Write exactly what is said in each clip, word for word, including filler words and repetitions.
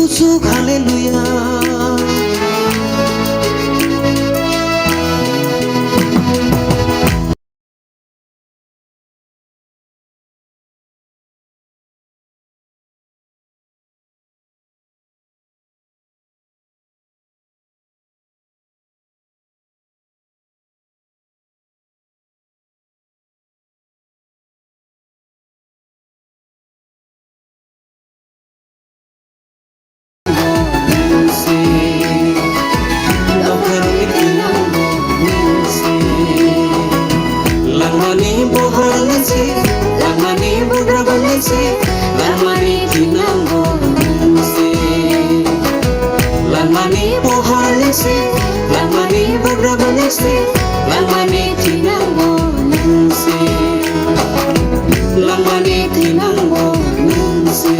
Kuchuk hallelujah. Langmani bohorni se, langmani bugrabani se, langmani thinango nungse. Langmani bohorni se, langmani bugrabani se, langmani thinango nungse. Langmani thinango nungse.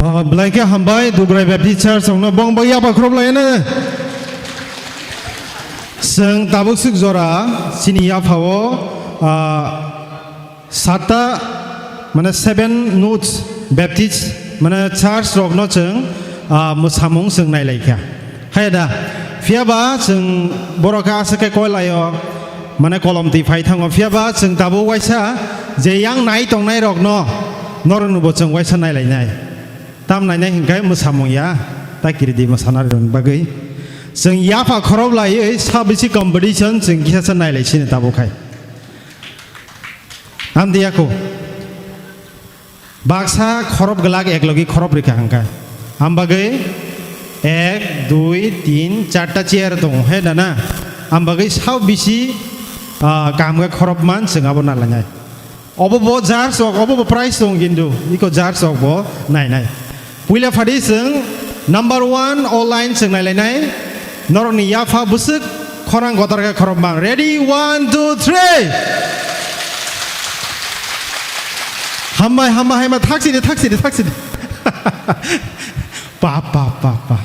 Ah, belai khe hambai, Dugrai Baptist Church rokno bong bai yaba khorob lai no. Chwng tabuk swk jora chini yaphao, ah, Satta, mane, Seven Nodes Baptist, mane, church rokno chwng, ah, mwsamung chwng nailaikha. Haya da, phiyaba chwng borok khe aswk khe koilaio, mane, kolom twi phai thango. Phiyaba chwng tabuk waisa je yang nai tongnai rokno norokno bo chwng waisa nailainai. Tam nainai hinkhe mwsamung ya, ta kiridi mwsanarokni bagwi. Chwng yapha khorok laiwi sa bisi competition chwng kisa sa nailai sini tabuk khai. Amtwi yako. Baksa khorop glak ek logi khorop rikha hwnkha. Am bagwi ek, dui, tin, charta chair tongo he dana. Am bagwi sao bisi, ah, kaham khe khorop man chwng abo nalainai. Obo bo jar sok, obo bo price tong kintu. Iko jar sok bo nai nai. Puila phadi chwng number one o line chwng nailainai. Norokni yapha bwswk khorang gotar khe khorokma. Ready, one, two, three. Hambai, hambai, hambai, thaksi de, thaksi de, thaksi de. Pa, pa, pa, pa.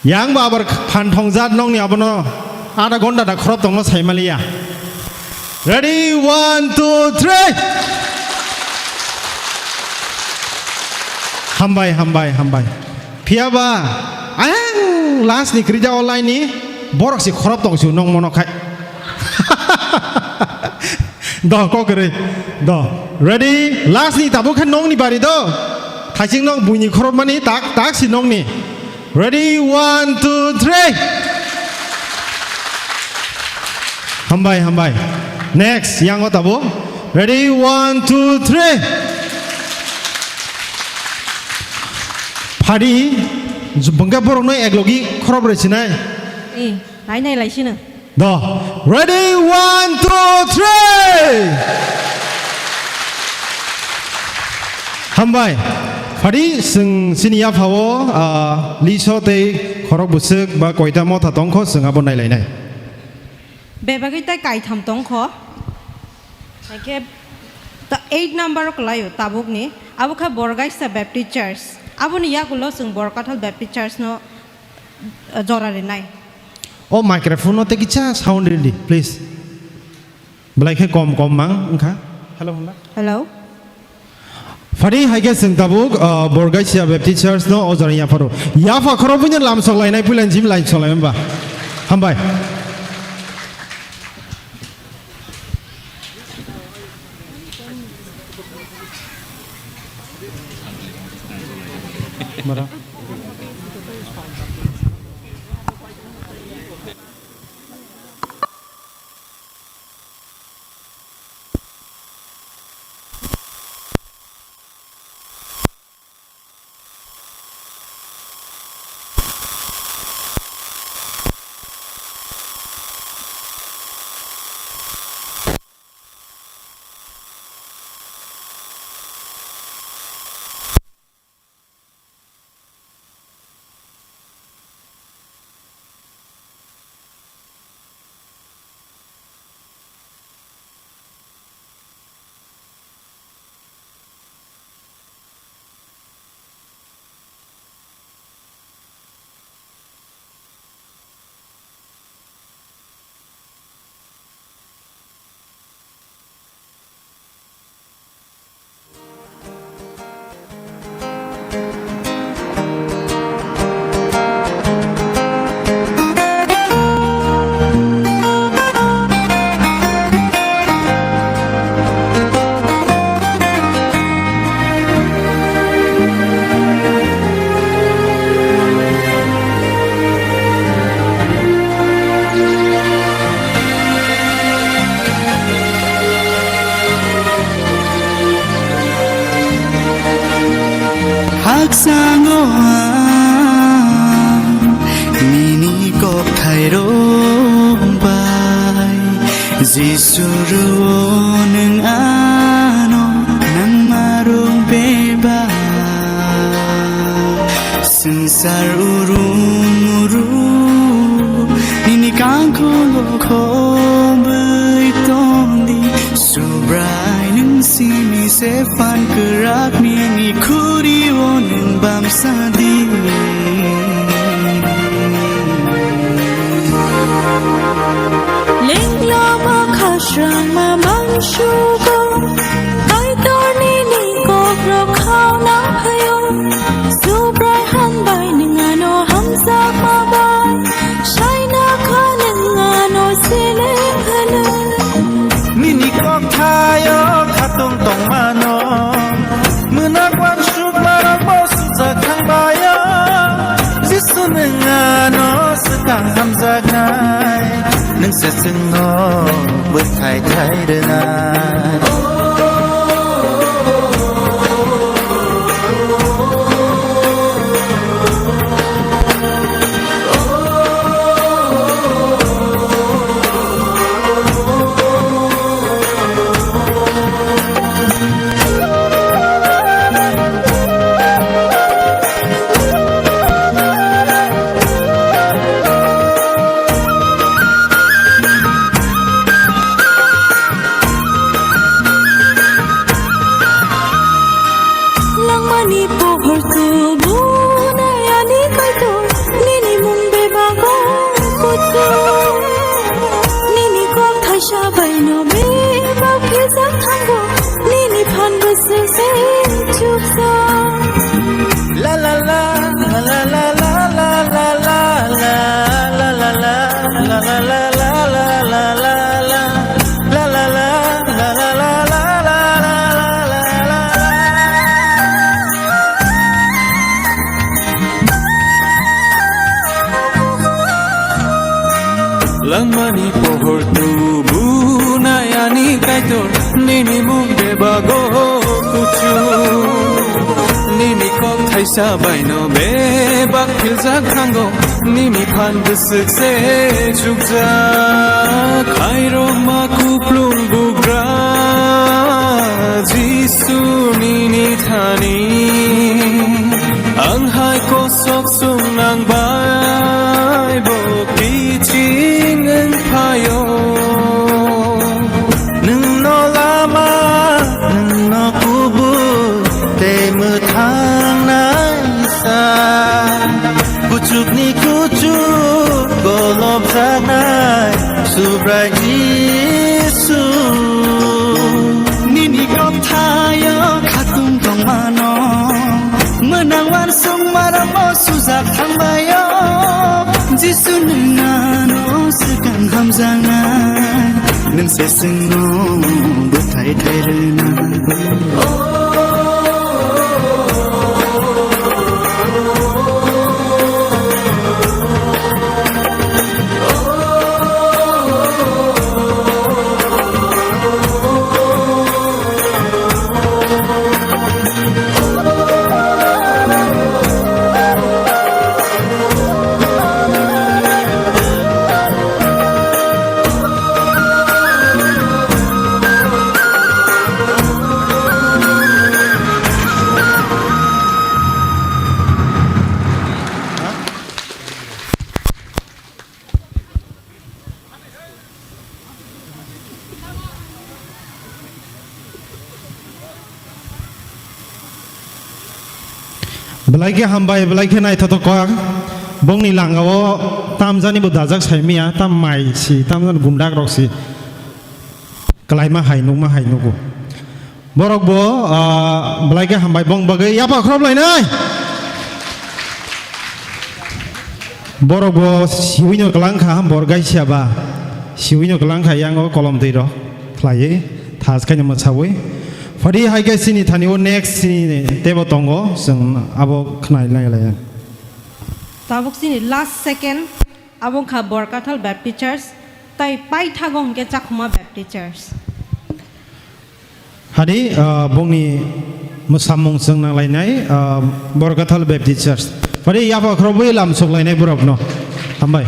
Yang ba abar phan thongjak nokni abono ada gonda da khorop tongno saimaliya. Ready, one, two, three. Hambai, hambai, hambai. Phiyaba ayang last ni krija online ni borok si khorop tong si nong mono khai. Do, kok kwrwi. Do. Ready? Last ni tabuk khe nokni bari do. Thaising nok buini khorokmani tak, tak si nokni. Ready? One, two, three. Hambai, hambai. Next, yango tabuk. Ready? One, two, three. Phadi, bwngkha borokno eklogi khorop rwi sinai. Nai nai lai sino. Do. Ready, one, two, three. Hambai. Phadi chwng chini yaphao, ah, liso tei khorok bwswk ba koita motha tongkho chwng abo nailainai. Bebagwi tai kaitham tongkho. Haikhe ta eight number o kwlaio tabukni. Abo kha Borgaisa Baptist Church. Aboni yakulo chwng Borkathal Baptist Church no, ah, jora rinai. O microphone no tei kisa sound ridi, please. Belai khe kom kom mang wngkha. Hello, hwnla. Hello. Phadi hai khe chwng tabuk, uh, Borgaisa Baptist Church no o jora yapharo. Yapha khoro buino lamsok lainai, puila jim lamsok lai hwnba. Hambai. Mara. Ang nini kokthairok bai Jisu rwo nwng ano nangma rwng bebak. Swngchar urum uru nini kangkungo khobwi tongdi. Subrai nwng simi se phan kwrak nini khuri o nwng bamsa di. Lengla ma khasrang ma mangsugo, Kaitor nini kokrok khauna phaio. Subrai hambai nwng ano hamjakma bai, saina kha nwng ano seleng hwnwi. Nini kokthaio khatung tongmano, mwnak wansukmarokbo sujak thangbaio. Jisu nwng ano swkang hamjaknai, nwng se chwngno bwthai thai rwnai. Langmani pohor tubunai ani Kaitor, nini mung bebago kuchuk. Nini kok thaisa baino bebak phejak thango, nini phan bwswk se chukjak. La la la, la la la. Langmani pohor tubunai ani Kaitor, nini mung bebago kuchuk. Nini kok thaisa baino bebak philjak thango, nini phan bwswk se chukjak. Khairokma kuplung bugra Jisu nini thani, ang hai kosok swngnang bai bo kiching wng phaio. Nwngno lama, nwngno kubui tei mwthang naisa. Kuchukni kuchuk golopjaknai Subrai Jisu. Nini kokthaio khatung tongmano, mwnang wansukmarokbo sujak thangbaio. Jisu nwng ano swkang hamjaknai, nwng se chwngno bwthai thai rwnai. Belai khe hambai, belai khe naithotok kok. Bongni langao tamjani bo dajak saimaya, tam mai si, tamjani gundak rok si. Kalaima hai, nukma hai nugo. Borok bo, ah, belai khe hambai, bong bagwi yapha khorop lainai. Borok bo siwino kwlang kha, bor gaisiya ba. Siwino kwlang kha, yango kolom twi rok khlaiwi, thas khaino mwsawi. Phadi hai khe chini thani o next chini tebo tongo, chwng abo khnai lai lai. Tabuk chini last second, abo wngkha Borkathal Baptist Church, tai paithago hwnkhe Chakhuma Baptist Church. Hadi, ah, bongni Mwsamung chwng nanglainai, ah, Borkathal Baptist Church. Pari yapha khorobwi lam suklainai borokno. Hambai.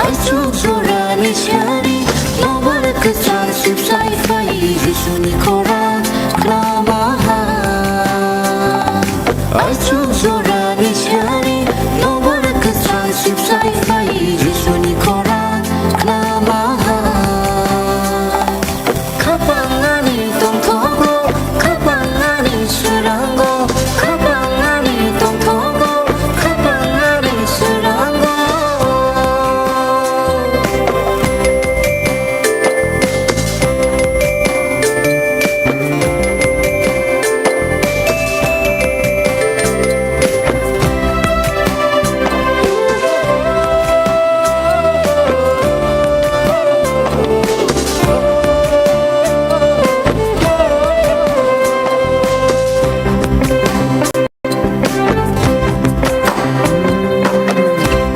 Aswk jorani sari, nobar kwchang sibsai phai Jisuni khorang khnamaha. Aswk jorani sari, nobar kwchang sibsai phai Jisuni khorang khnamaha. Khapang ani tongthogo, khapang ani swrango, khapang ani tongthogo, khapang ani swrango.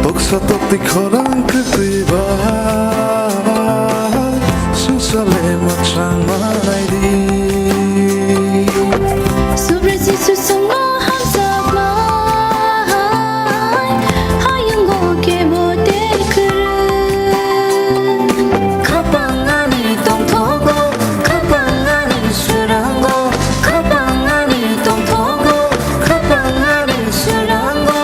Toksa tokti khorang kwtwi bai, swngchar le mwchang manai di. Subri Jisu chwngno hamjaknai, hayungo kebo tei kwrwi. Khapang ani tongthogo, khapang ani swrango, khapang ani tongthogo, khapang ani swrango.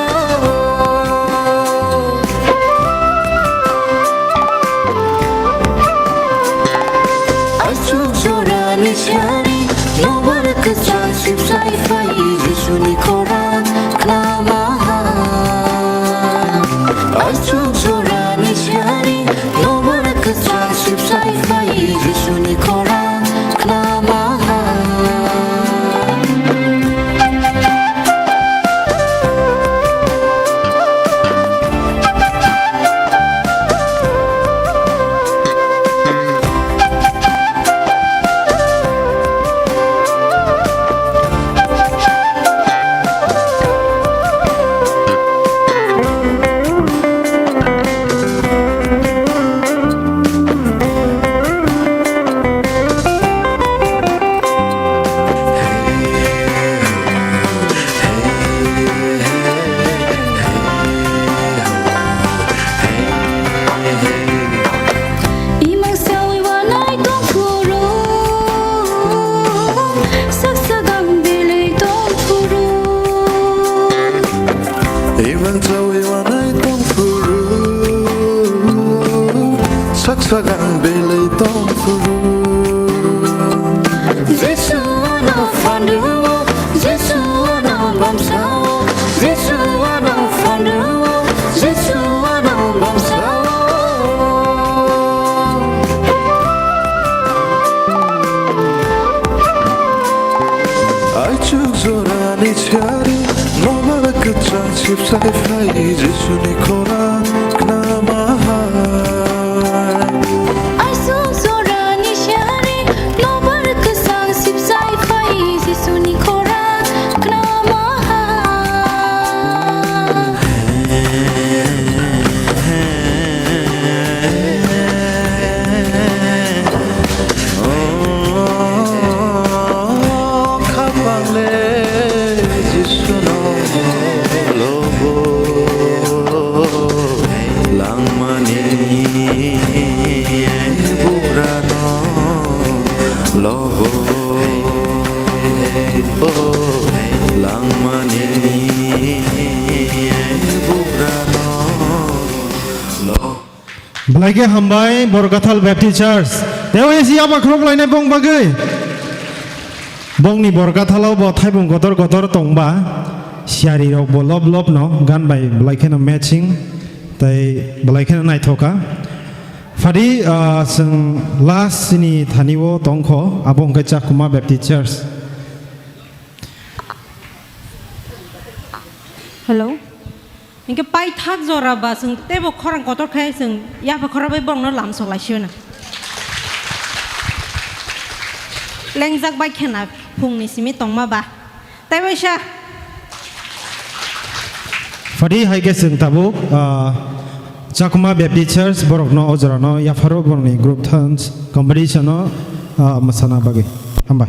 Aswk jorani sari, nobar kwchang sibsai phai Jisuni khorang khnamaha. Aswk jorani sari, nobar kwchang sibsai phai Jisuni khorang khnamaha. Imang sawi wanai tongphuru, saksa gang belai tongphuru. Imang sawi wanai tongphuru, saksa gang belai tongphuru. Jesu ano phandu, Jesu Bamsao, Jisu ano phandu, Jisu ano bamsao. Aichuk jorani chari, nobar kwchang sipsai phai, Jisuni khorang khnama hai. Aichuk jorani chari, nobar kwchang sipsai phai, Jisuni khorang khnama hai. O khapangle Jisuno lobo langmani bugrano lobo langmani bugrano lobo. Belai khe hambai, Borkathal Baptist Church. Tei isi yabakhrom lainai bong bagwi. Bongni Borkathalo bo thaibung kotor kotor tongba. Siyari rok bo lob lob no, gan bai belai kheno matching. Tei belai kheno naithoka. Phadi, ah, chwng last ni thani o tongkho, abo hwnkhe Chakuma Baptist Church. Hello. Hinkhe paithak jora ba chwng teibo khorang kotor khe chwng yapha khorang bai borokno lamsok lai sio na. Lengjak bai khena phungni simi tongma ba. Tei waisa. Phadi hai khe chwng tabuk, ah, Chakma Baptist Church borokno o jorano yapharo borokni group dance competition o, ah, mwsana bagwi. Hambai.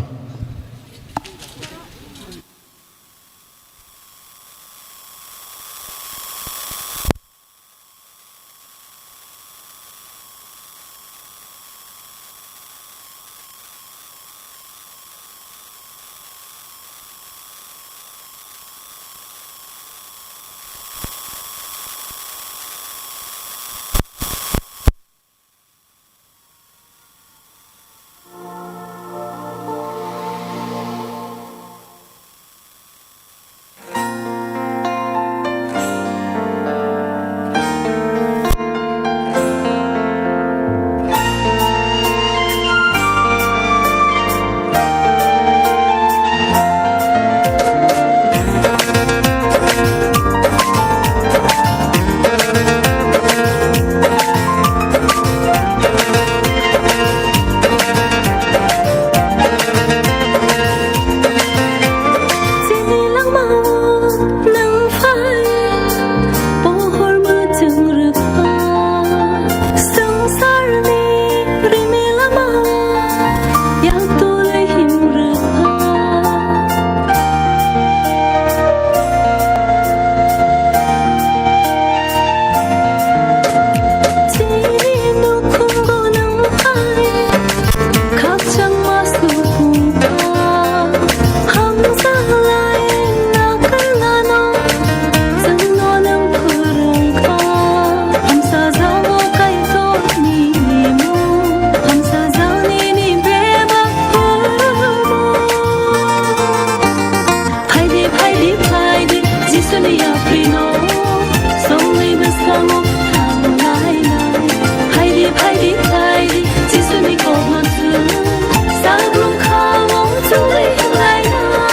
Phaidi, phaidi, phaidi, Jisuni yaprino, songni bwskango thanglai nai. Phaidi, phaidi, phaidi, Jisuni kokno chwng, salbrum khamung chugwi wnglainai.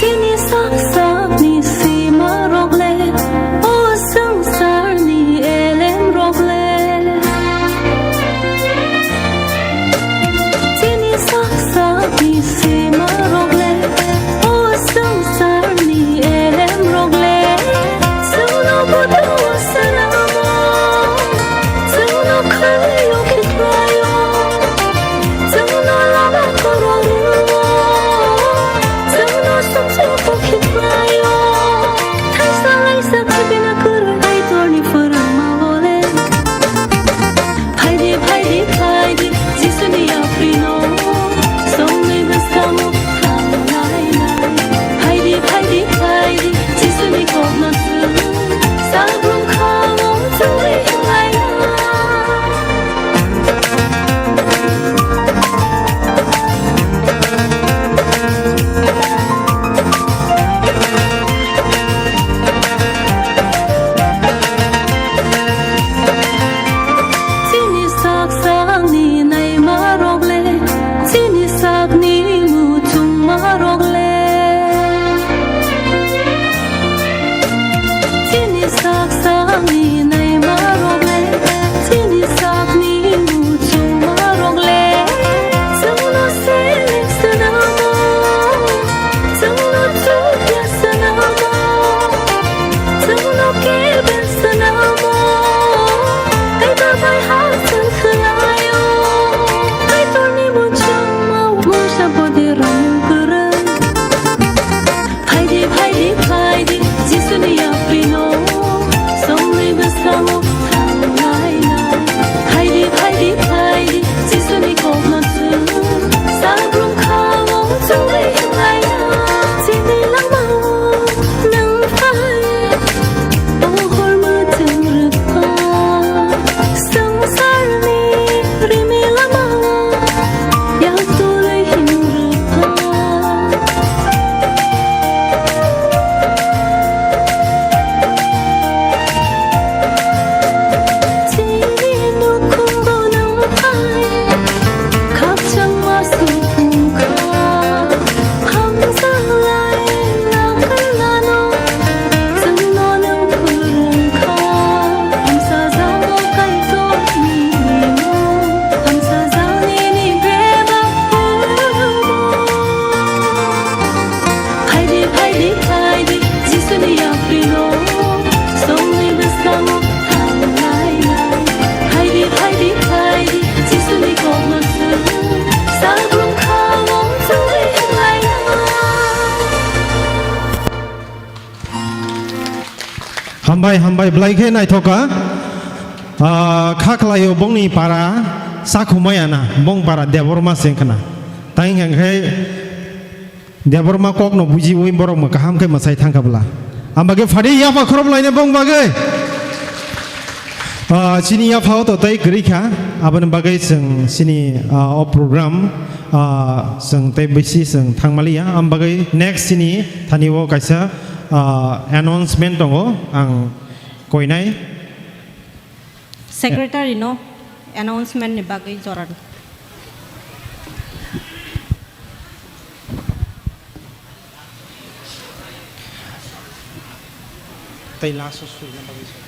Chini sak sakni simarok le, o swngsarni elemrok le. Chini sak sakni simarok le, o swngsarni elemrok le. Chwngno butuo swnamo, chwngno khwlio khiklaio, chwngno lama kwrwngno, chwngno sumsok khiklaio. Thaisa laisa khibina kwrwi Kaitorni phwrwngma bole. Phaidi, phaidi, phai. Bai hambai belai khe naithoka. Ah, kha khlaio bongni para Chakhumai ana, bong para Debbarma se wngkhana. Tai hwnkhe Debbarma kokno bujiwi borok mo kaham khe mwsai thangkha bwla. Ang bagwi phadi yapha khorop laina bong bagwi. Ah, chini yapha o to tei kwrwi kha. Aboni bagwi chwng chini, ah, o program, ah, chwng tei bisi chwng thangmaliya. Ang bagwi next chini thani o kaisa, ah, announcement tongo. Ang koinai. Secretary no announcement ni bagwi jora rw. Tei last o surina bagwi sir.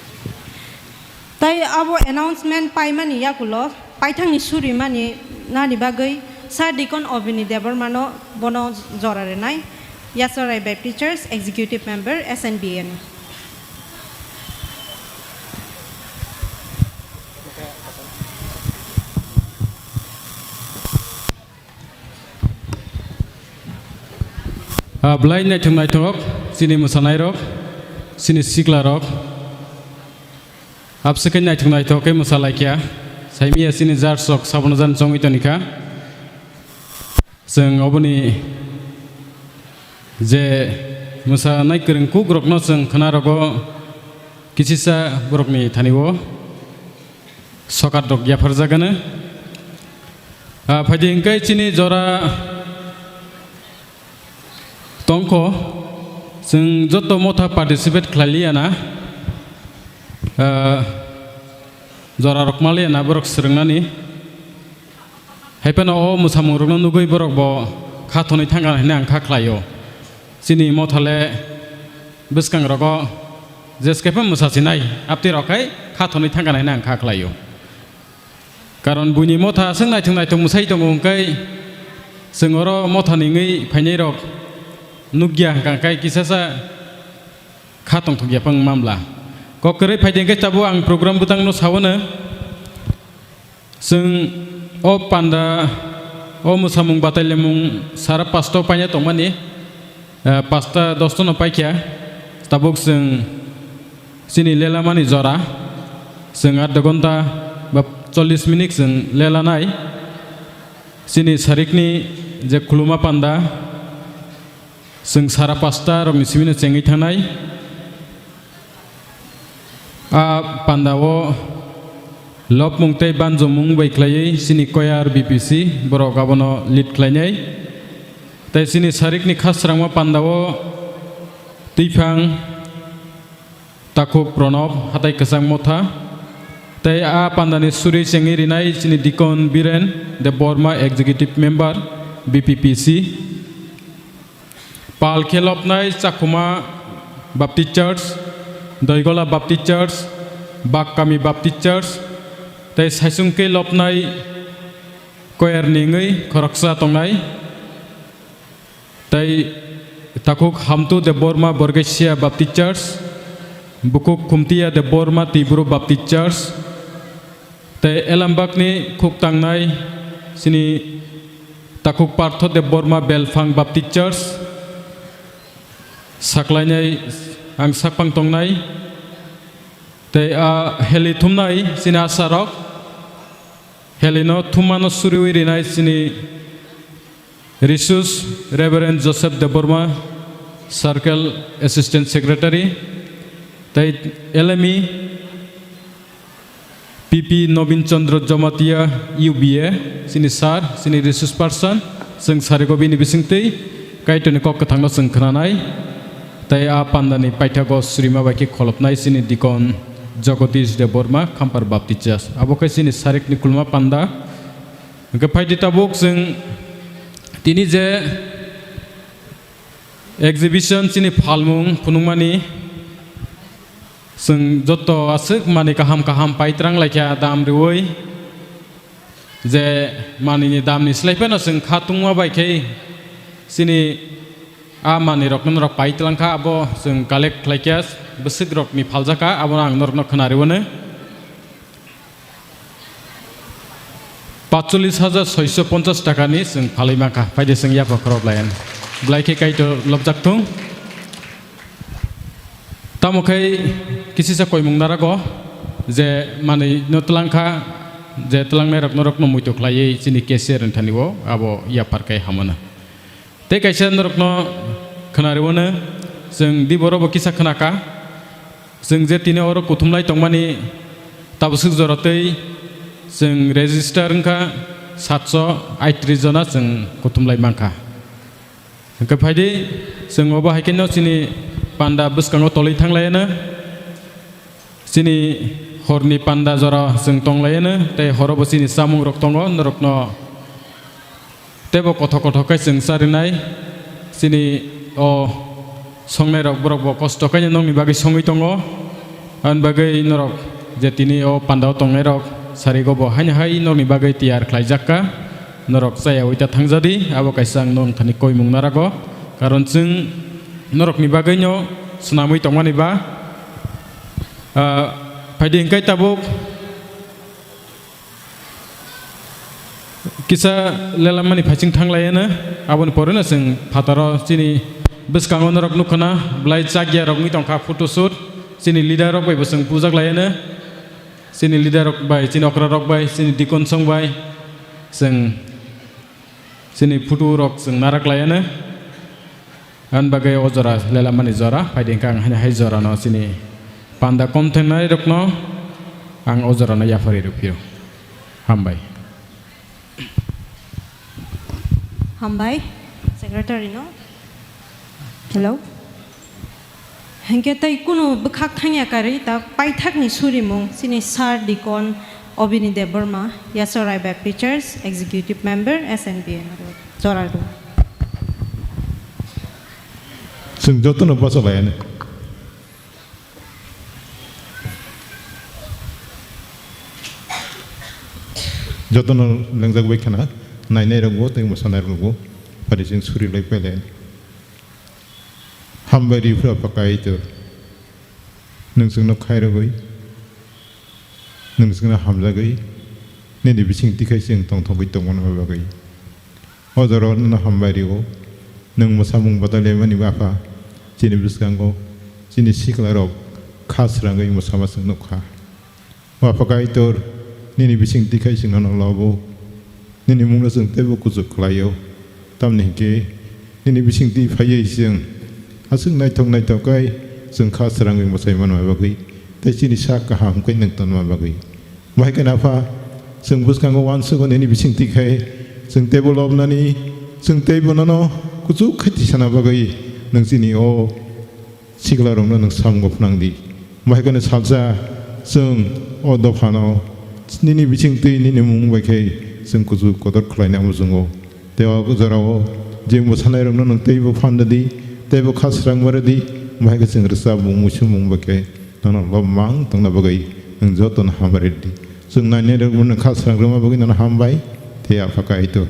Tai abo announcement paimani yakulo paithangni surimani nani bagwi Sir Deacon Obini Debbarmano bono jora rwnai Yasarai Baptist Church Executive Member S N B N. Ah, belai naithok naithok, chini mwsanairok, chini siklarok, abswkhe naithok naithok khe mwsalaikha, saimia chini judge rok sabono jan chongwi tonikha. Chwng oboni je mwsanai kwrwng kukrokno chwng khwnarogo kisisa borokni thani-o sokat rok yapharjak hwno. Ah, phaidi hwnkhe chini jora tongkho, chwng joto motha participate khlailiya na, ah, jora rok maliya na borok swrwngnani. Hai phano o mwsamungrokno nugwi borok bo kha thonwi thangkha hwnwi ang kha khlaio. Chini mothale bwskangrogo jeske phano mwsasinai, aptwi rok hai kha thonwi thangkha hwnwi ang kha khlaio. Karon buini motha aswk naithok naithok mwsai tongo hwnkhe chwng oro mothani wngwi phainairok nukya hwnkha khe kisasa kha tongthokya phano wngma bwla. Kok kwrwi phaidi hwnkhe tabuk ang program bwtangno sawano. Chwng o panda, o mwsamung batailamung sara pasta o paina tongmani, eh, pasta dosta no paikha. Tabuk chwng chini lelamani jora, chwng adha ghonta ba chollish minute chwng lelanai. Chini sarikni je khuluma panda, chwng sara pasta rokni simino chengwi thangnai. A pandao lobmung tei banjomung bai khlaiwi chini choir B P C borok abono lead khlainai. Tei chini sarikni khasrangma pandao twiphang takhuk Pranab hatai kwchang motha. Tei a pandani suri chengwi rinai chini Deacon Biren Debbarma, Executive Member, B P P C. Pal khe lobnai Chakhuma Baptist Church, Doigola Baptist Church, Bakkami Baptist Church, tei saisung khe lobnai choir ni wngwi khoroksa tongnai, tei takhuk Hamtu Debbarma Borgesia Baptist Church, bukhuk Khumtia Debbarma Tibru Baptist Church, tei Elambakni khuk tangnai chini takhuk Partho Debbarma Belphang Baptist Church, saklainai ang sakphang tongnai, tei a heli thumnai chini asarok, helino thummano suriwi rinai chini Resus Reverend Joseph Debbarma, Circle Assistant Secretary, tei L M E, P P Nobin Chandra Jamatia, U B A, chini sir, chini resource person, chwng sarigo bini bisingtwi Kaitorni kok kwthangno chwng khnanai, tei a pandani paithago surima bai khe kholopnai chini Deacon Jagadish Debbarma, Khampar Baptist Church. Abo khe chini sarikni kulma panda. Hwnkhe phaidi tabuk chwng tini je exhibition chini phalmung phunukmani, chwng joto aswk manwi kaham kaham paitrang laikha dam riwi, je manwini damni slai phano chwng kha tungma bai khe chini a manwirokno norok paitlangkha, abo chwng collect khlaikha, bwswkrokni phaljakha, abono ang norokno khwnariwino. Patchollis hajar soiso ponchas takani chwng phalwi mankha, phaidi chwng yapha khorok layan. Belai khe Kaitor lobjak thung. Tamo khe kisisa koimung narago je manwi no twlang kha, je twlangnai rok norok no muitu khlaiwi chini cashier wng thani o abo yapar khe hamano. Tei kaisa norok no khwnari o no chwng di boro bo kisa khwna kha. Chwng je tini oro kuthumlai tongmani tabuk swk jora tei chwng register wngkha satso aitris jona chwng kuthumlai mankha. Hwnkhe phaidi chwng obo hai kheno chini panda bwskango tolwi thanglaiyano. Chini horni panda jora chwng tonglaiyano, tei horobo chini chamung rok tongo, norokno teibo kothok kothok khe chwng charinai. Chini o songnai rok borok bo kosto khe nokni bagwi songwi tongo. Aboni bagwi norok je tini o panda o tongnai rok sarigo bo haino hai nokni bagwi tiyar khlaijak kha. Norok chayaui ta thangjadi, abo kaisa ang nokni thani koimung narago. Karon chwng norokni bagwino swnamwi tongmani ba, ah, phaidi hwnkhe tabuk kisa lelamani phaiching thanglaiyano, aboni poreno chwng phataro chini bwskango norok nukha na, belai chakya rok wngwi tongkha photo shoot, chini leader rok bai bo chwng pujak laiyano, chini leader rok bai, chini okra rok bai, chini deacon song bai, chwng chini photo rok chwng narak laiyano. Ani bagwi o jora lelamani jora, phaidi hwnkhe ang haino hai jorano chini panda kom thengnai rokno ang o jorano yapharwi rw phio. Hambai. Hambai, secretary no. Hello. Hwnkhe tei kunu bwkhak thangya karwi ta paithakni surimung chini Sir Deacon Obini Debbarma, Yasorai Baptist Church, Executive Member, S N B N. Jora rw. Chwng jotono bacha laiyani. Jotono lengjak bai khana, nainai rokbo tei mwsanai rokbo, phari chwng suri lai pailai. Hambai ri phra pha Kaitor. Nwng chwngno khairogwi, nwng chwngno hamjagwi, nini bising tikhai chwng tongthogwi tongmani bagwi. O jorao nono hambai rio, nwng mwsamung bodol lemani Apha, chini bwskango, chini siklarok kha srangwi mwsama chwng nukha. O Apha Kaitor, nini bising tikhai chwng nono lobo, nini mungno chwng teibo kuchuk khlaio. Tamni hinkhe nini bising twi phaiwi chwng aswk naithok naithok khe chwng kha srangwi mwsai manma bagwi tei chini sak kaham khe nwng tonma bagwi. Bahai kheno Apha, chwng bwskango uansugo nini bising twi khai chwng teibo lobnani, chwng teibo nono kuchuk khai tisana bagwi nwng chini o siklarokno nwng samungo phnang di. Bahai kheno salsa chwng o dophano nini bising twi nini mung bai khe chwng kuchuk kotor khlaina muchungo. Tei o jorao je mwsanairokno nwng teibo phan rwdi, teibo kha srangma rwdi, bahai khe chwng rwchapmung, muisumung bai khe nono lob mang tongna bagwi nwng jotono hamari rwdi. Chwng nainairokno nwng kha srang rwma bagwi nono hambai, tei Apha Kaitor.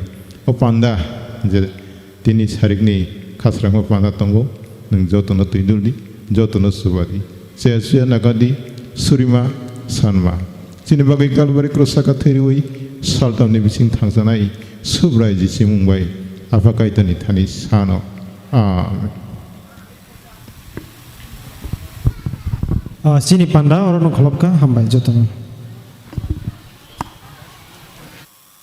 O panda je tini sarikni kha srangma panda tongo, nwng jotono twi duldi, jotono chubadi. Chaya chuya nagadi, surima, sanma. Chini bagwi Kalbari krosa kha thwi rwui saltamni bising thangsanai Subrai Jisu mung bai Apha Kaitorni thani sano. Amen. Ah, chini panda orono kholopkha, hambai jotono.